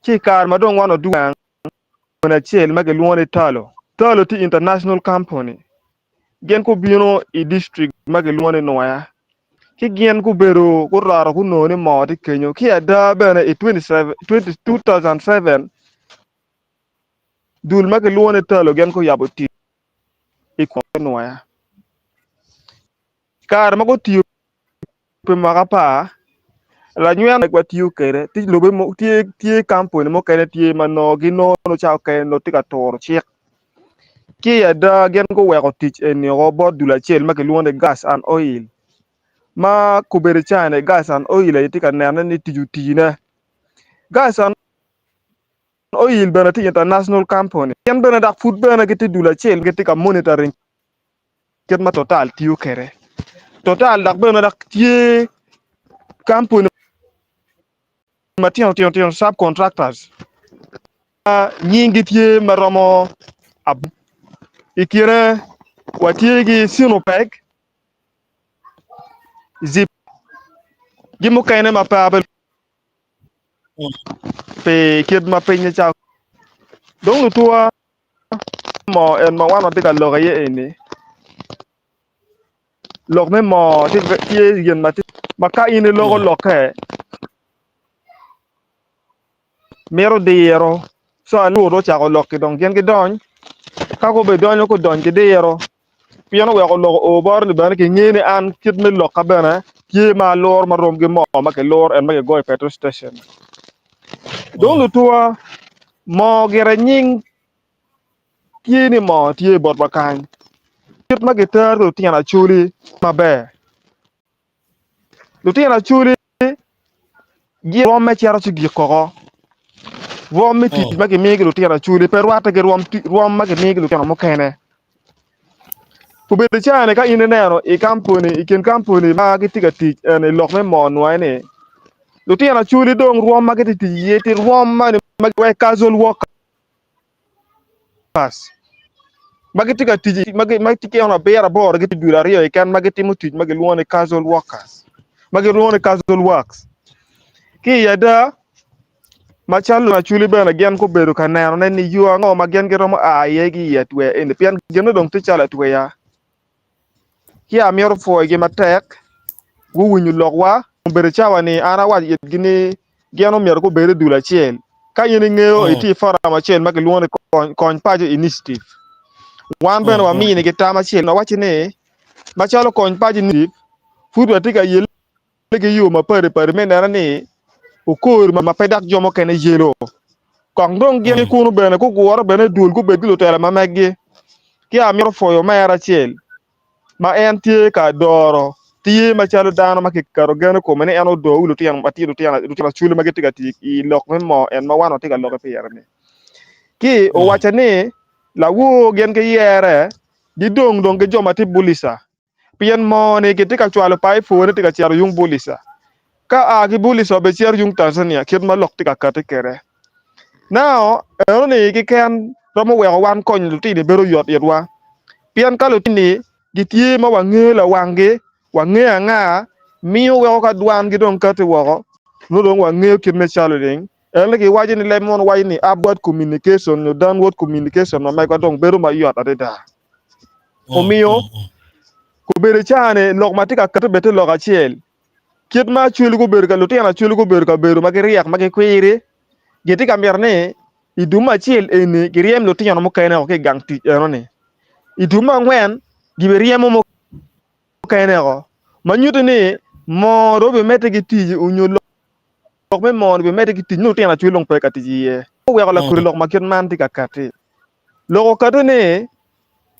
Ci i kare ma dong wan odwogo gang, kampuni acel ma gilwongo ni Tullow, Tullow tye international company, gin gubino i district ma gilwongo ni Nwoya, ci gin gubedo guroto gunongo ni moo tye kenyo. Ki ada bene i 2007 dul ma gilwongo ni Tullow gin guyabo tic i Nwoya. Kare ma gutiyo pi mwaka apar, lanywen watiyo kwede tye lobe tye tye kampuni mukene tye ma nongo ginongo nongo ca okene nongo tye ka turo cik ki ada gin guweko tic eni woko bot dul acel ma kilwongo ni gas and oil ma kobedo cani gas and oil aye tye ka nene ni tic otine gas and oil bene tye international company gin bene dok pud bene gitye dul acel gitye ka monitoring kit ma Total tiyo kwede. Total dok bene dok tye kampuni matino tino tino sub contractors ma nyinggi tye ma romo i kine watye ki Sinopec, Zip ki mukene ma pe abe pi kit ma pinye calo dong lutuwa Moo en ma wan watye ka lok iye eni, lok me moo tye gin ma tye ma ka in iloko lokke mito diro co alur ocako lok-ki dong gin gidony ka gubedonyo gudony ki diro pien oweko lok oo bote ni bene kinge ni an kit me lokka bene tye ma aluro ma rom ki moo ma kiluro en ma kigoyo i petrol station dong lutuwa Moo gire nying tye ni moo tye botwa kany. Kit ma gitero lutino Acholi maber. Lutino Acholi gin rwom me cito ci gik koko. Rwom me tic ma gimiyo ki lutino Acholi pe rwatte ki rwom ma gimiyo ki lutino mukene. Obedo caa-ni ka in ineno i kampuni i kin kampuni ma gitye ka tic eni i lok me moo nwaye ni lutino acholi dong rwom ma gitye ka tic iye tye rwom mani ma giweko casual workers ma gitye ka tic ma gitye ki ono abiro aboro gitye dul aryo keken ma gitimo tic ma gilwongo ni casual workers ma gilwongo ni casual works ki i ada Macalo Acholi bene gin gubedo ka nenone ni yo ango ma gin giromo a iye ki i atweya eni pien gine dong tye calo atweya. Ci amito pwoyogi matek, guwinyo lokwa. Obedo cawa ni an awaco itgi ni gin omyero gubed i dul acel. Ka in ingeyo itye i forum acel ma kilwongo ni Kony Paco Initiative. Wan bene waminigi tam acel wawacci ni macalo Kony Paco Initiative pud watye ka yelle ki yo mapadi padi me neno ni okor ma pe dok jo mukene yelo. Kong dong gin ki kunu bene gugure bene i dul gubed ki lutela ma meggi. Ki amito pwoyo omera acel ma en tye ka doro tye macalo dano ma kiketo gen i kome ni en odor wi lutino ma tye lutino lutino acholi ma gitye ka tic i lok me moo en ma wan watye ka lok pire-ni. Ki owacca ni lawor gin giyere gidong dong ki jo ma tye Bulisa Pien moo-ni kitye ka cwalo paip pwone tye ka cito yung Bulisa. Ka a ki Bulisa obecito yung Tanzania kit ma lok tye ka kati kwede. Now, enoni keken romo weko wan konyo lutini bedo yot itwa. Pien ka lutini gitye ma wangeyo lawanggi, wangeyo anga, miyo weko ka dwangi dong kati woko, nongo dong wangeyo kit me calo ling. Ento giwaco ni leb mono waco ni upward communication nyo downward communication ma megwa dong bedo mayot adada. Omiyo, kobedo caa-ni lok ma tye ka kati bed tye lok acel. Kit ma acwali gubedo ka lutino acwali gubedo ka bedo ma giryek ma gikwiri, gitye ka mito ni i dul me acel eni giryem lutino mukene woko ki i gang tic enoni. I dul me angwen gibiryemo mukene woko ma nyuto ni moo dong obimedde ki tic onyo lok me moo-ni obimedde ki tic nongo lutino acwali dong pe ka tic iye. Oweko lakodi lok ma kit man tye ka kati. Lok okati ni,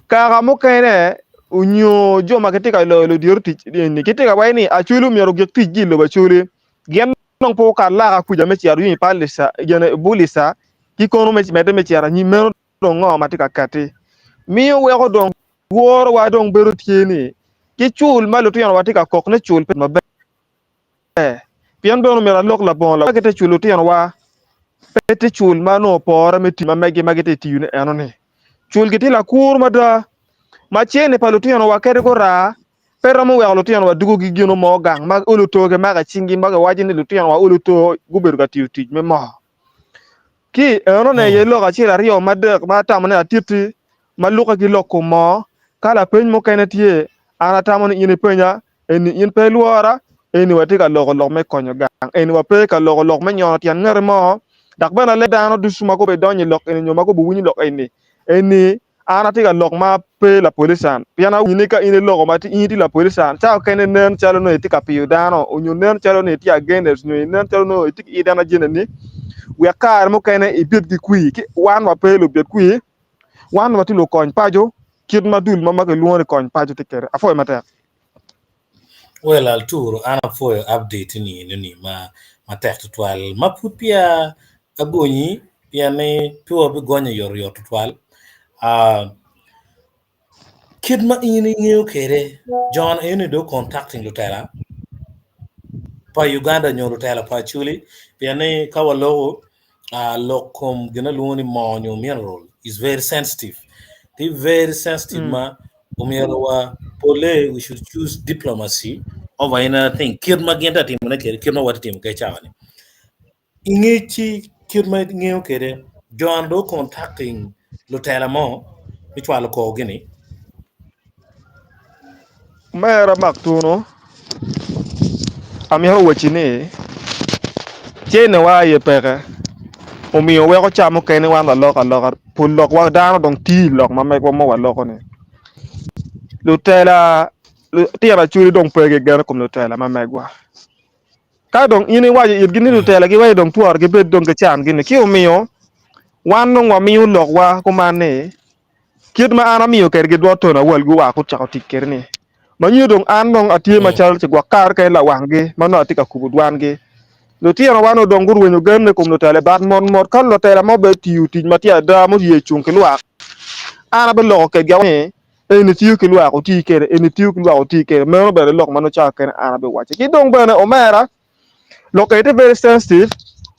kaka mukene onyo jo ma gitye ka loyo ludito tic eni gitye ka waco ni Acholi omyero ogik ticgi i lobo Acholi. Gin dong pe gukat laka kuca me cito yung i Palisa, gin i Bulisa ki kono me medde me cito anyim meno dong ngo ma tye ka kati. Miyo weko dong lworowa dong bedo tye ni ki cul ma lutinowa tye ka kok ni cul pe maber. Pien bene omyero alok labongo lawaka gitye culo lutinowa, pe tye cul ma nongo opore me tic ma megi ma gitye tiyone enoni. Culgi tye lakur mada, ma cene pa lutinowa kadi gura, pe romo weko lutinowa dugo ki gino mo gang ma olo to gimako i cinggi ma giwaco ni lutinowa olo to gubedo ka tiyo tic me moo. Ki enone aye lok acel aryo madek ma atamo ni atitti ma lukke ki lok kom moo. Ka lapeny mukene tye, an atamo ni in ipenya, eni in pe ilwora, eni watye ka loko lok me konyo gang, eni wape ka loko lok me nyono tyen ngati mo, dok bene alego dano ducu ma gubidonyo i lok eni nyo ma gubiwinyo lok eni, eni An atye ka lok ma pe lapolican, pien awinyo ni ka in iloko ma in itye lapolican, ca okene nen calo nongo itye ka piyo dano, onyo nen calo nongo itye against, nyo nen calo nongo itye ki hidden agenda ni, wek kare mukene ibed ki kwir. Ki wan wape lubed kwir, wan watye lukony paco, kit ma dul ma kilwongo ni kony paco tye kwede. Apwoyo matek. Well Alturo an apwoyo update ni enoni ma matek tutwal ma pud peya agonyi pien ni pe wabigonyo oyotoyot tutwal. Ah, kit ma in ingeyo kwede John eni dong contacting lutela pa Uganda nyo lutela pa Acholi pien ni ka waloko ah, lok kom gin alwongo ni moo nyo mineral is very sensitive. Tye very sensitive ma omyero wa pole we should choose diplomacy over any other thing kit ma gin tye ka timone kwede kit ma watye ka timo kwede cawa-ni. I ngecci kit ma ingeyo kwede John dong contacting lutela mo me cwalo korgi-ni. Omera mak tunu, amito wacci ni cenewa aye peke omiyo weko ca mukene wan waloko aloka pol lokwa dano dong tiyo i lok ma megwa ma waloko-ni lutela lutino acholi dong pe gigeno i kom lutela ma megwa ka dong in iwaco itgi ni lutela giweko dong twero gibed dong gican gini ci omiyo wan dong wamiyo lokwa kuman ni Kit ma an amiyo kwede gidwot tono awal guwa gucako tic kwede-ni, ma nyuto dong an dong atye macalo cigwok kare kene lawanggi ma nongo atye ka kubo dwangi. Lutinowa onongo dong gurwenyo gen i kom lutela i bat motmot. Ka lutela mo bene otiyo tic ma tye ada ma oye cung ki lwak, an abiloko kwedgi ni, 'Eni tiyo ki lwak, wuti kwede, eni tiyo ki lwak, wuti kwede. Meno bene lok ma nongo cawa kene an abiwaco. Ki dong bene omera, Lok eni tye very sensitive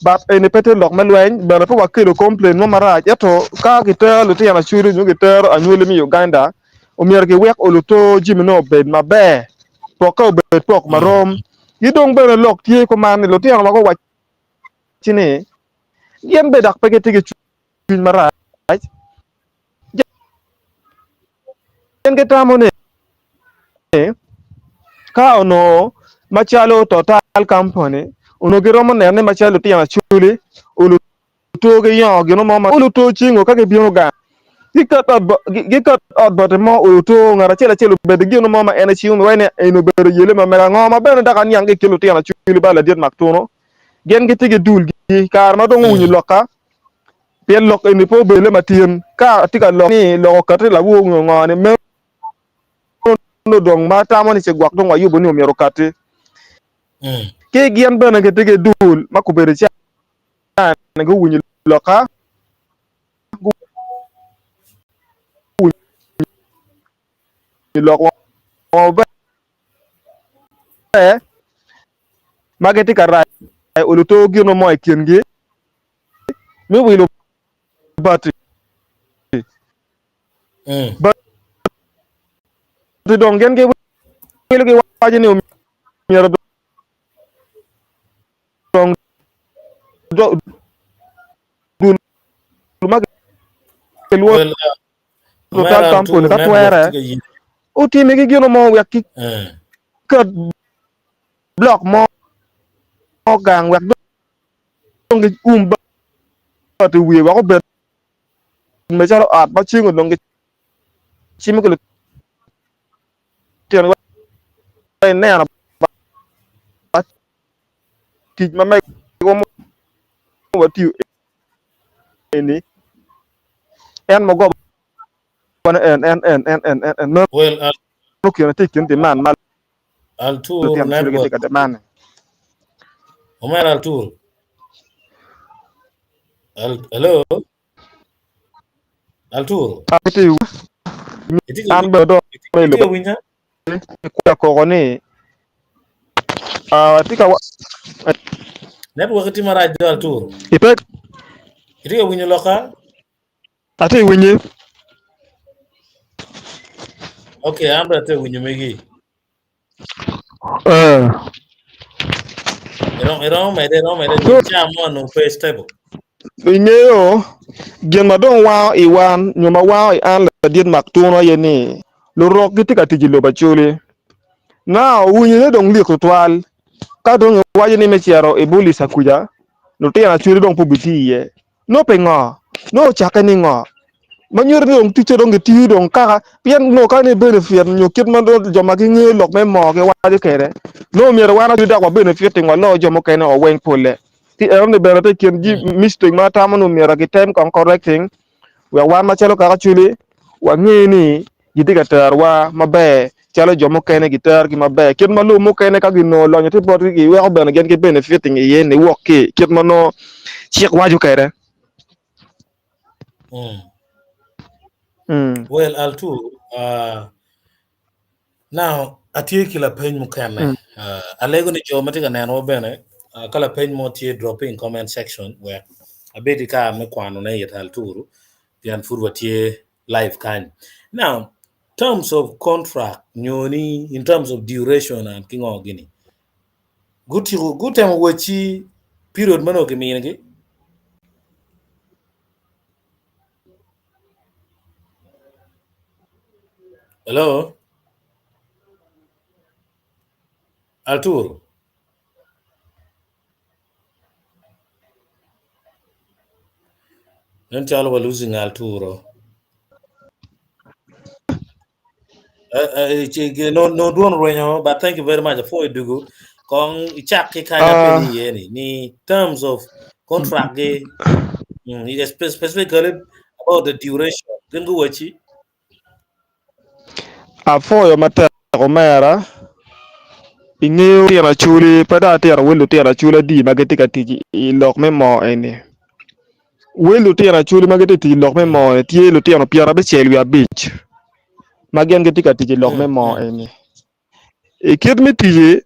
but eni pe tye lok me lweny bene pe wakelo complain mo marac ento ka kitero lutino acwali nyo kitero anywali me Uganda omyero kiwek oluto jami ne obed maber pokke obed pok marom ki dong bene lok tye kuman ni lutino ma guwacci ni gin bene dok pe gitye ki cwiny marac Gin gitamo ni ka onongo macalo Total Company onongo giromo neno ni macalo lutino acholi oluto giyongo gin mo ma oluto cingo ka gibino gang giket ot bati mo oluto ngat acel acel obedo ki gin mo ma en ecimo wai ni eni obedo yele ma mega ngo ma bene dok aniang ki i kin lutino acholi ba ladit mak tunu gin gitye ki dulgi kare ma dong owinyo lokka Pien lok eni pe obedo lem atin, ka atye ka lok ni lok okati lawor nyo ngo ni meno dong ma atamo ni ce gwok dong wayubo ni omyero okati. Ki gin bene gitye ki dul ma kobedo cani guwinyo lokka, guwinyo lokwa maber ma gitye ka rayo oluto gin mo i kingi. me wilo bati. Bati dong gin giwilo giwaco ni myero dong dul ma gilwongo Total Company ka twere otimigi gino mo wek giket blok mo gang wek dong gium bati i wiye wek obed macalo ot ma ceng onongo gicimo ki litino wek ineno tic ma megwa ma watiyo eni en mugobo ni en en en en en en en meno kine tye i kin demand ma Altur lutino cwiny gitye network. ka demand-ni. Omera Altur. Al hello. Altur. Atye Itye ka an bene dong itye i ka lobo winya? ka koko ni atye ka Network tye marac do Altur. Ipe Itye ka winyo loka? Atye ka winyi. Okay, an bene atye ka winyo megi. Eh. Iromo iromo mede iromo mede So, caa mo onongo pe stable. Ingeyo, gin ma dong wango i wan nyo ma wango i an ladit mak tunu aye ni, lurok gitye ka tic i lobo Acholi. Now, winyone dong lik tutwal ka dong iwaco ni me cito i Bulisa kuca, lutino Acholi dong pe obitiyo iye. Nongo pingo? Nongo ocakke ni ngo? Ma nyuto ni dong ticce dong gitiyo dong kaka, pien nongo ka ni benefit nyo kit ma jo ma gingeyo lok me moo giwaco kwede, nongo myero wan dok wa benefiting waloo jo mukene o weng polle. Ci enoni bene tye i kin mistake ma atamo ni myero gitem kong correcting wek wan macalo kaka Acholi wange ni gitye ka terowa maber calo jo mukene giterogi maber. Kit ma lobo mukene ka ginongo lonyo tye botgi giweko bene gin gi benefiting iye niwok ki kit ma nongo cik waco kwede. Well, Altur, uh, Now, atye ki lapeny mukene. Uh, alego ni jo ma tye ka nenowa bene, uh, ka lapeny mo tye drop in comment section wek abed ki kare me kwanone i Alturu, pien pud watye live kany. Now, terms of contract nyo ni in terms of duration and ki ngo gini, gutiko gutemo wacci period ma onongo kiminigi. Hello? Arturo? Nen calo wa losing Arturo. No, no dwon rwenyo, but thank you very much. Apwoyo dugu. Kong icak ki kanya uh, penyi iye ni, ni terms of contract gi, specifically about the duration. Gin guwacci. Apwoyo matek omera, ingeyo tino acoli, pe dong atito wel lutino acoli adi ma gitye ka tic i lok me moo eni. Wel lutino acoli ma gitye ka tic i lok me moo-ni tye lutino pyerabicel wiye abic ma gin gitye ka tic i lok me moo eni. I kit me ticci,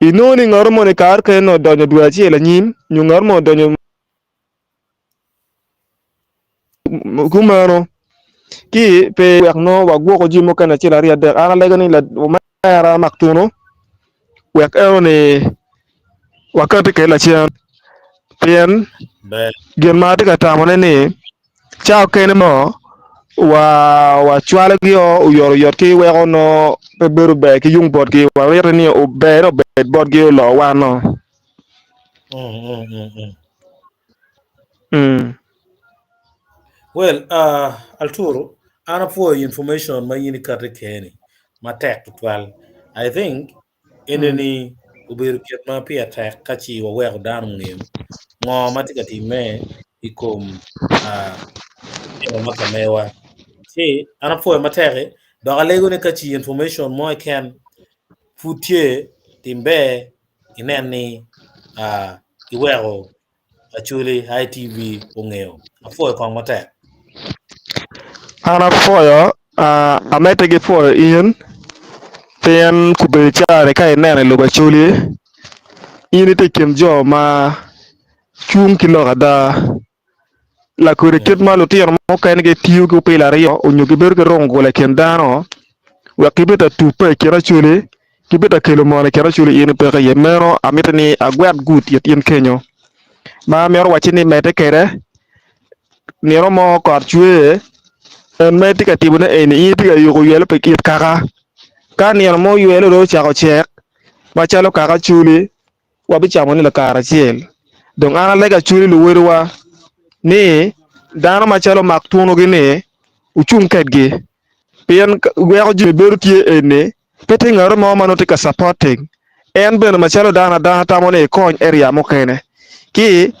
inongo ni ngat moni kare kene odonyo dwe acel anyim nyo ngat mo odonyo kumeno ki pe wek nongo wagwoko jami mukene acel aryo adek an alego ni omera mak tunu wek enoni wakati kwede lacen pien gin ma atye ka tamone ni ca okene mo wa wacwalogi o oyotoyot ki weko nongo pe bedo ber ki yung botgi wamito ni ber obed botgi olo wan o. Well, Arturo, an apwoyo information ma in ikati keni matek tutwal. I think eni-ni obedo kit ma pire tek ka ci waweko dano ongeyo ngo ma tye ka timme i kom litino ma ka mewa. Ci an apwoyo matek-ki dok alego ni ka ci information mo keken pud tye tim ber inen ni iweko Acholi ITV ongeyo. Apwoyo kong matek. An apwoyo, amedde ki pwoyo in pien kobedo caa-ni ka ineno i lobo Acholi in itye i kin jo ma cung ki lok ada. Lakodi kit ma lutino mukene gitiyo ki opilo aryo nyo gibedo ki rungula i kin dano wek gibed ka tubbe i kin Acholi Gibed ka kelo mono i kin acoli in ipeke iye meno amito ni agwek gut it in kenyo ma amito wacci ni medde kwede nino mo kot cwer en ma itye ka timone eni in itye ka yuko ywelo pi it kaka ka nino mo ywelo dong ocako cek macalo kaka acoli wabicamo ni lakaracel dong an alego acoli luwodiwa ni dano macalo mak tunogi ni wucung kedgi pien weko jami bedo tye eni Pe tye ngat mo ma nongo tye ka supporting en bene macalo dano adana tamo ni ekony area mukene ki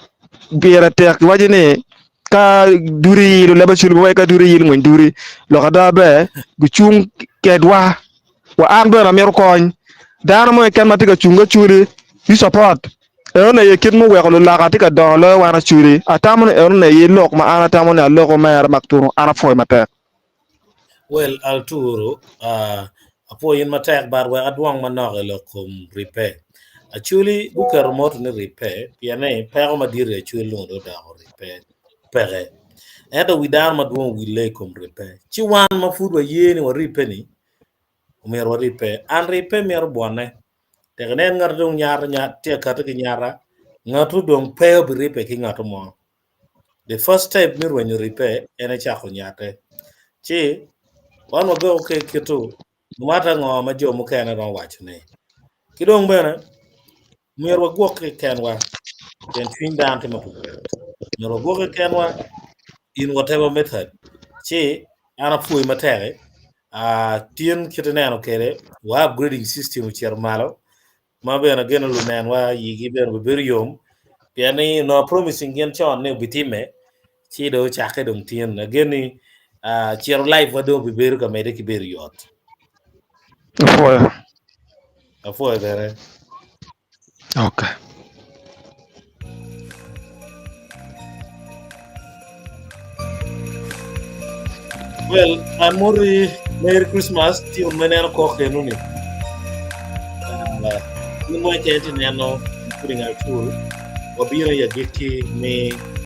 pire tek giwaco ni ka dudi ilo leb acoli wai ka dudi ilo ngwiny dudi lok ada ber gucung kedwa wa an bene amito kony dano mo keken ma tye ka cung acoli you support eno aye kit muweko lulaka tye ka dongo loyo wan acoli atamo ni eno aye lok ma an atamo ni aloko mere mak tunu an apwoyo matek. Well Arturo, apwoyo in matek but wek adwong manok i lok kom ribbe. Acholi guketo motto ni ribbe pien ni peko madit i Acholi dong odoko ribbe peke. Ento wi dano madwong owille i kom ribbe. Ci wan ma pud waye ni waribbe ni omyero waribbe. An ribbe mito bwonne. Tek inen ngat dong nyata tye ka kati ki nyata, ngatu dong pe obiribbe ki ngatu mo. The first step me rwenyo ribbe en aye cako nyatte. Ci wan wagwoko ki kito no matter ngo ma jo mukene romo wacone. Ki dong bene myero wagwokke kenwa pien cwiny dano tye mapatpat. Myero wagwokke kenwa in whatever method. Ci an apwoyi matek uh, tin kit ineno kwede wa upgrading system ocito malo ma bene ageno lunenwa yigi bene obibedo yom pien ni onongo promising gin con ni obitimme ci dong ocakke dong tin agen ni uh, cito live wa dong obibedo ka medde ki bedo yot. Apwoyo. Apwoyo bene. Okay. Well, amuri Merry Christmas ti un me neno kok eno ni. Uh, in mo keken ti neno including Artur wabino i agikki me.